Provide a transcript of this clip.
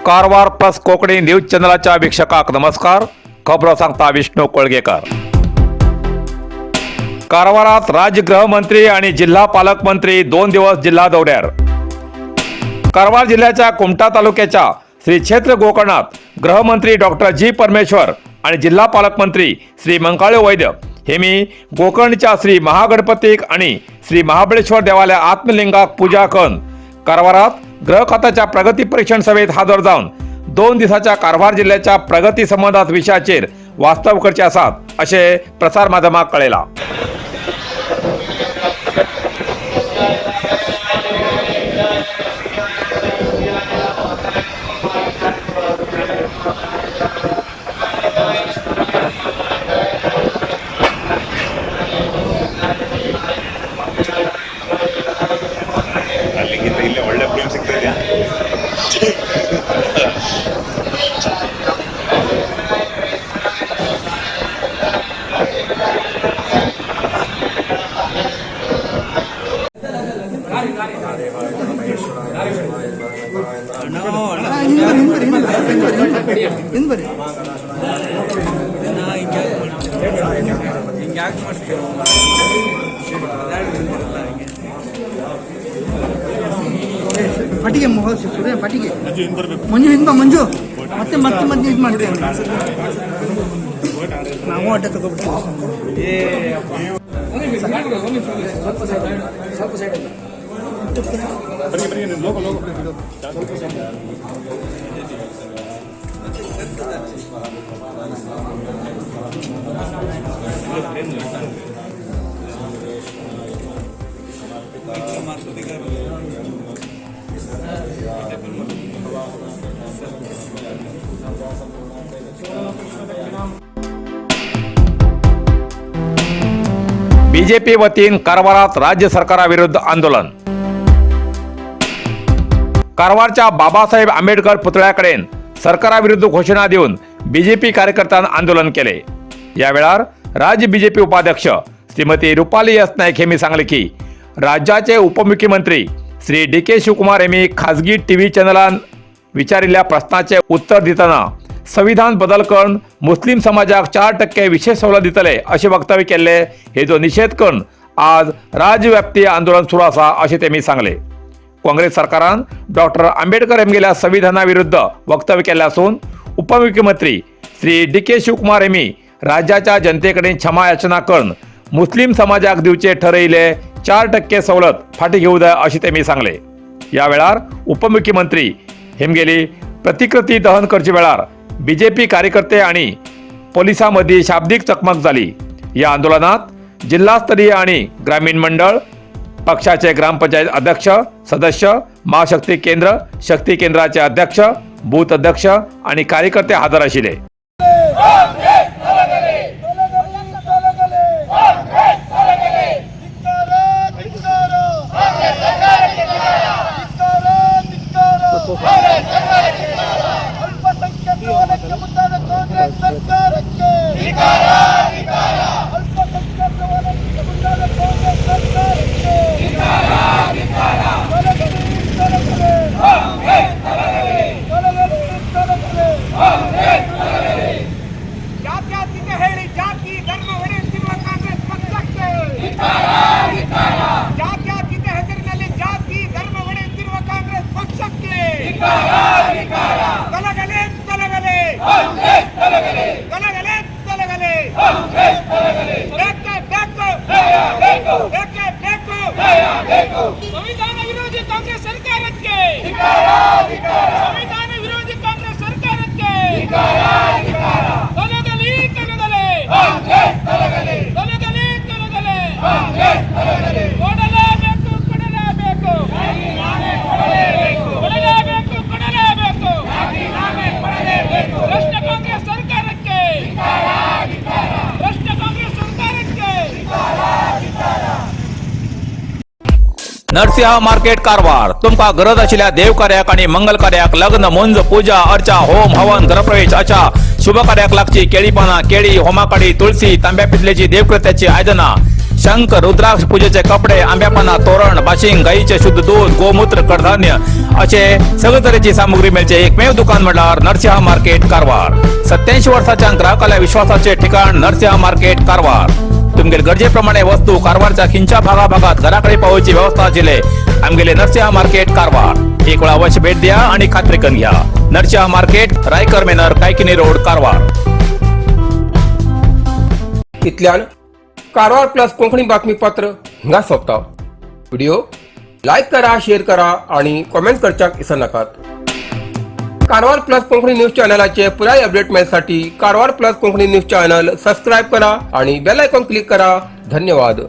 Karwar plus Konkani news चॅनलाच्या वीक्षकांक नमस्कार. खबरो सांगता विष्णू कोळगेकर. कारवारात राज्य गृहमंत्री आणि जिल्हा पालकमंत्री 2 दिवस जिल्हा दौऱ्यार. कारवार जिल्ह्याच्या कुमठा तालुक्याच्या श्री क्षेत्र गोकर्णात गृहमंत्री डॉक्टर जी परमेश्वर आणि जिल्हा पालकमंत्री श्री मंकाळू वैद्य हे मी गोकर्णच्या श्री महागणपतीक आणि श्री महाबळेश्वर देवाल्या आत्मलिंगाक पूजा करून कारवारात गृह खात्याच्या प्रगती परीक्षण सभेत हजर जावन 2 दिसाच्या कारवार जिल्ह्याच्या प्रगती संबंधात विशयाचेर वास्तव करचे आसात अशें प्रसार माध्यमाक कळयला. ಅಲ್ಲಿಗಿಂತ ಇಲ್ಲೇ ಒಳ್ಳೆ ಫ್ರೇಮ್ ಸಿಗ್ತಾ ಇದೆಯಾ? ಹಿಂದ್ ಬರ್ರಿ. ಪಟಿಗೆ ಸೂರ್ಯ ಪಟಿಗೆ ಮಂಜು ಹಿಂದ ಮಂಜು ಮತ್ತೆ ಮತ್ತೆ ಮತ್ತೆ ಇದು ಮಾಡ್ತೇವೆ ನಾವು ಅಡ್ಡ ತಗೋಬಿಡ್ತೀವಿ. बीजेपी वतीन कारवारात राज्य सरकाराविरुद्ध आंदोलन. कारवारच्या बाबासाहेब आंबेडकर पुतळ्याकडेन सरकाराविरुद्ध घोषणा देऊन बीजेपी कार्यकर्त्यांनी आंदोलन केले. या वेळार राज्य बीजेपी उपाध्यक्ष श्रीमती रुपाली एस नाईक हेमी सांगले की राज्याचे उपमुख्यमंत्री श्री डी के शिवकुमार हेमी खाजगी टीव्ही चॅनलान विचारिल्ल्या प्रश्नाचे उत्तर दितना संविधान बदल करून मुस्लिम समाजाक 4% विशेष सवलत दितले अशें वक्तव्य केल्ले हेजो निशेध करून आज राज्यव्याप्ती आंदोलन सुरू आसा अशें तेमी सांगले. काँग्रेस सरकारान डॉक्टर आंबेडकर हेमगेल्या संविधाना विरुद्ध वक्तव्य केल्लें आसून उपमुख्यमंत्री श्री डी के शिवकुमार हेमी राज्याच्या जनतेकडेन क्षमा याचना करून मुस्लिम समाजाक दिवचे ठरयिल्ले 4% सवलत फाटी घेवं जाय अशें तेमी सांगले. या वेळार उपमुख्यमंत्री हेमगेली प्रतिकृती दहन करचे वेळार बीजेपी कार्यकर्ते आणि पोलिसां मदीं शाब्दीक चकमक जाली. या आंदोलनात जिल्हास्तरीय आणि ग्रामीण मंडळ पक्षाचे ग्रामपंचायत अध्यक्ष, सदस्य, महाशक्ती केंद्र, शक्ती केंद्राचे अध्यक्ष, बूथ अध्यक्ष आणि कार्यकर्ते हजर आशिल्ले. ಅಲ್ಪಸಂಖ್ಯಾತ ವಲಯಕ್ಕೆ ಮುಂದಾದ ಕಾಂಗ್ರೆಸ್ ಸರ್ಕಾರಕ್ಕೆ, ಅಲ್ಪಸಂಖ್ಯಾತ ವಲಯಕ್ಕೆ ಮುಂದಾದ ಕಾಂಗ್ರೆಸ್ ಸರ್ಕಾರಕ್ಕೆ ತೊಲಗಲಿ, ತೊಲಗಲಿ, ತೊಲಗಲಿ, ತೊಲಗಲಿ. ಜಾತ್ಯತೀತ ಹೇಳಿ ಜಾತಿ ಧರ್ಮ ಒಡೆಯುತ್ತಿರುವ ಕಾಂಗ್ರೆಸ್ ಪಕ್ಷಕ್ಕೆ, ಜಾತ್ಯತೀತ ಹೆಸರಿನಲ್ಲಿ ಜಾತಿ ಧರ್ಮ ಒಡೆಯುತ್ತಿರುವ ಕಾಂಗ್ರೆಸ್ ಪಕ್ಷಕ್ಕೆ ತೊಲಗಲಿ, ತೊಲಗಲಿ, ತೊಲಗಲಿ, ತೊಲಗಲಿ. ಬೇಕೇ ಬೇಕು, ಬೇಕೇ ಬೇಕು. ಸಂವಿಧಾನ ವಿರೋಧಿ ಕಾಂಗ್ರೆಸ್ ಸರ್ಕಾರಕ್ಕೆ, ಸಂವಿಧಾನ ವಿರೋಧಿ ಕಾಂಗ್ರೆಸ್ ಸರ್ಕಾರಕ್ಕೆ ತೊಲಗಲಿ, ತೊಲಗಲಿ, ತೊಲಗಲಿ, ತೊಲಗಲಿ. ಕೊಡಲೇಬೇಕು, ಕೊಡಲೇಬೇಕು, ಕೊಡಲೇಬೇಕು, ಕೊಡಲೇಬೇಕು. ಭ್ರಷ್ಟ ಕಾಂಗ್ರೆಸ್ ಸರ್ಕಾರಕ್ಕೆ, ಭ್ರಷ್ಟ ಕಾಂಗ್ರೆಸ್ ಸರ್ಕಾರಕ್ಕೆ. नरसिंह मार्केट कारवार. तुमकां गरज आशिल्ल्या देव कार्याक आणि मंगल कार्याक, लग्न, मुंज, पूजा अर्चा, होम हवन, घरप्रवेश अशा शुभ कार्याक लागची केळी पानां, केळी, होमाकाडी, तुळसी, तांब्या पितलेची देवकृत्याची आयदनां, शंख, रुद्राक्ष, पूजेचे कपडे, आंब्यापाना, तोरण, बाशिंग, गाईचे शुद्ध दूध, गोमूत्र, कडधान्य असे सगळे तरेची सामुग्री मेळचे एकमेव दुकान म्हणल्यार नरसिंहा मार्केट, कारवार. 87 वर्साच्या ग्राहकाला विश्वासाचे ठिकाण नरसिंहा मार्केट, कारवार. तुमगेले गरजेप्रमाणे वस्तू कारवारच्या खिंच्या भागाभागात घराकडे पावोवची व्यवस्था आशिल्ले आमगेले नरसिंहा मार्केट, कारवार. एक वेळा अवश्य भेट द्या आणि खात्री करून घ्या. Narasimha market, Raikar manor, Kaikini road, Karwar. इतल्यान कारवार प्लस कोंकणी बातमीपत्र हिंगा सोंपता. व्हिडिओ लायक करा, शेअर करा आणि कॉमेंट करच्याक विसरनाकात. कारवार प्लस कोंकणी न्यूज चॅनलाचे पुराय अपडेट मेळसाठी Karwar plus Konkani news channel subscribe करा आणि बेल आयकॉन क्लिक करा. धन्यवाद.